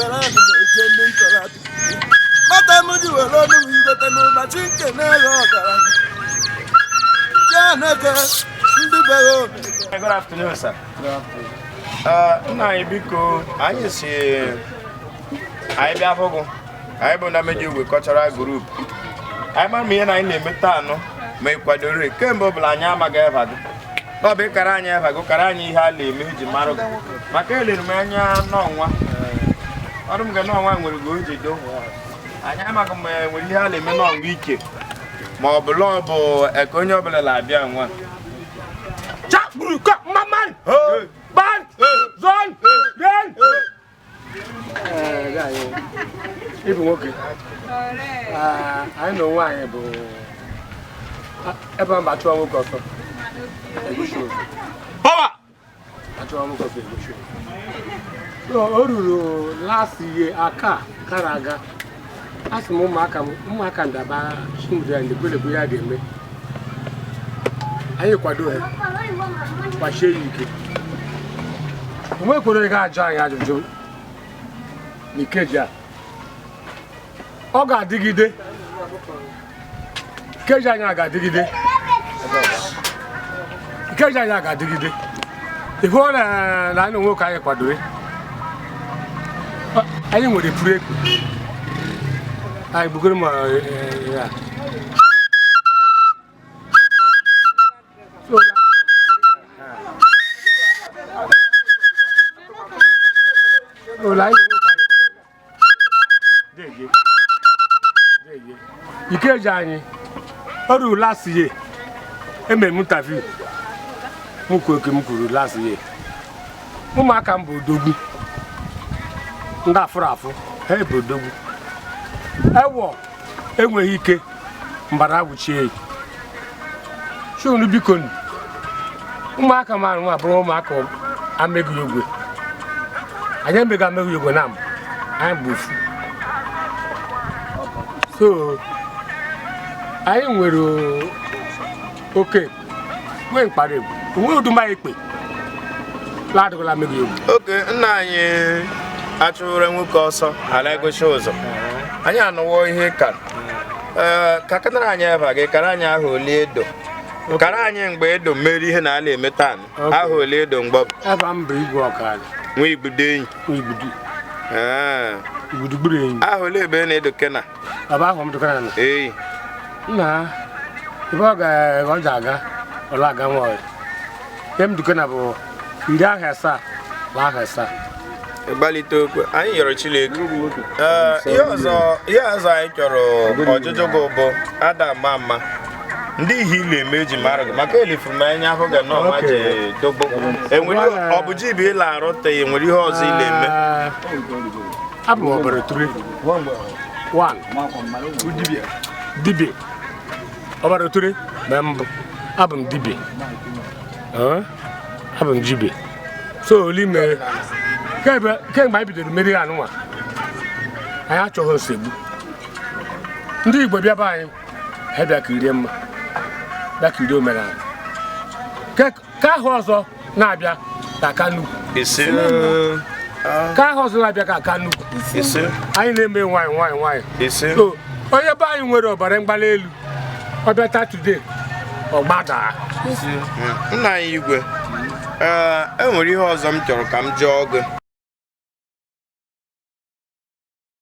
Ọgara anyị na-eche ndị ntọrọ atụ. Mata m ji were ọnụ m igote n'ụbọchị nke na-ere ọgaranya. Chineke ndị bere obi. Good afternoon, sir. Nna anyị, biko, anyị si anyị bịa fụgụ. Anyị bụ na Amejigwe Cultural Group. Anyị mara ma ihe na anyị na-eme taa nụ ma ị kwadoro kemgbe ọbụla anyị amaghị eva gị. Ọ bụ ịkara anyị eva gị, kara anyị ihe a na-eme iji marụ gị. Maka elere m anya n'ọnwa. Ọrụ m ga n'ọnwa nwere gị o ji do. Anyị amaghị ma e nwere ihe a na-eme n'ọnwa ike ma ọ bụ lọọ bụ eke onye ọbụla na-abịa nwa. Chakburuka maman ban zon den. Ịbụ nwoke anyị na onwe anyị bụ ebe mba achụwa nwoke ọsọ egosi ụzọ. Power! Achụwa nwoke ọsọ egosi ụzọ. So, o ruru last year aka kara aga, a sị m ụmụaka m, ụmụaka ndaba chimdra ndekwerekwe ya ga-eme, anyị kwado ha kwachie ya ike. Onwekwere ga-ajụ anyị ajụjụ n'ikeji a, ọ ga-adịgide. Ikeji anyị a ga-adịgide, ikeji anyị a ga-adịgide. Ife ọ na anyị onwe ka anyị kwadoro, anyị nwere pụrụ ekpe anyị bugoro ma ya. So, ụlọ anyị deje deje ikeji anyị o ruru last year, emere m interview, m kwuru oke m kwuru last year. Ụmụaka m bụ odogwu, ndị afụrụ afụ ha bụ odogwu. Ewọ enweghị ike mbara agwụchie ya. Chunu, biko nụ, ụmụaka m ahụ abụrụ ụmụaka ameghị ogwe, anyị emeghị ameghị ogwe na mbụ, anyị bụ ofu. So anyị nwere oke nwee mkpara egwu onwe uduma ekpe ladịghịla ameghị ogwe. Oke nna anyị, achụrụ nwoke ọsọ ala egosi ụzọ. Anyị anụwo ihe ka ee ka katara anyị eba gị kara anyị aha ole edo kara anyị mgbe edo mmeri ihe na ala eme taa. Okay. Aha ole edo mgbe Ebe m bụ igwe ọkara. Nwa igbudo enyi. Igbudu. Ee. Igbudu gburu enyi. Aha ole ebe na-edo kena? Baba ahụ m dụkara na Eyi. Nna ebe ọ ga ọ ji aga ọla aga nwa ọya ihe m dụkana bụ 70 na 7. Ịgbalite okwu anyị yọrọ Chineke. Ee, ihe ọzọ anyị chọrọ ọjụjụ gị bụ ada ama ama ndị ihe ị na-eme eji mara gị, maka elifuru m anya ahụ ga nọọma ji dobo enwere ọ bụ ji bụ ịla arụ te enwere ihe ọzọ ị na-eme? Abụ m ọbara tụrụ one dibịa, ọbara tụrụ ma mbụ abụ m dibịa. Ee, abụ m dibịa. So oli mere kemgbe anyị bidoro mmeri anụnwa, anyị achọghị nsogbu. Ndị Igbo bịa be anyị, ha bịa kirie mma, bịa kirie omenala. Ka ahụ ọzọ na-abịa ka aka nnukwu. Ise. Ka ahụ ọzọ na-abịa ka aka nnukwu. Ise. Anyị na-eme nwayọ nwayọ nwayọ. Ise. So onye be anyị nwere ọbara mgbali elu, ọ bịa taa today, ọ gbadaa. Nna anyị igwe, ee, e nwere ihe ọzọ m chọrọ ka m jụọ gị.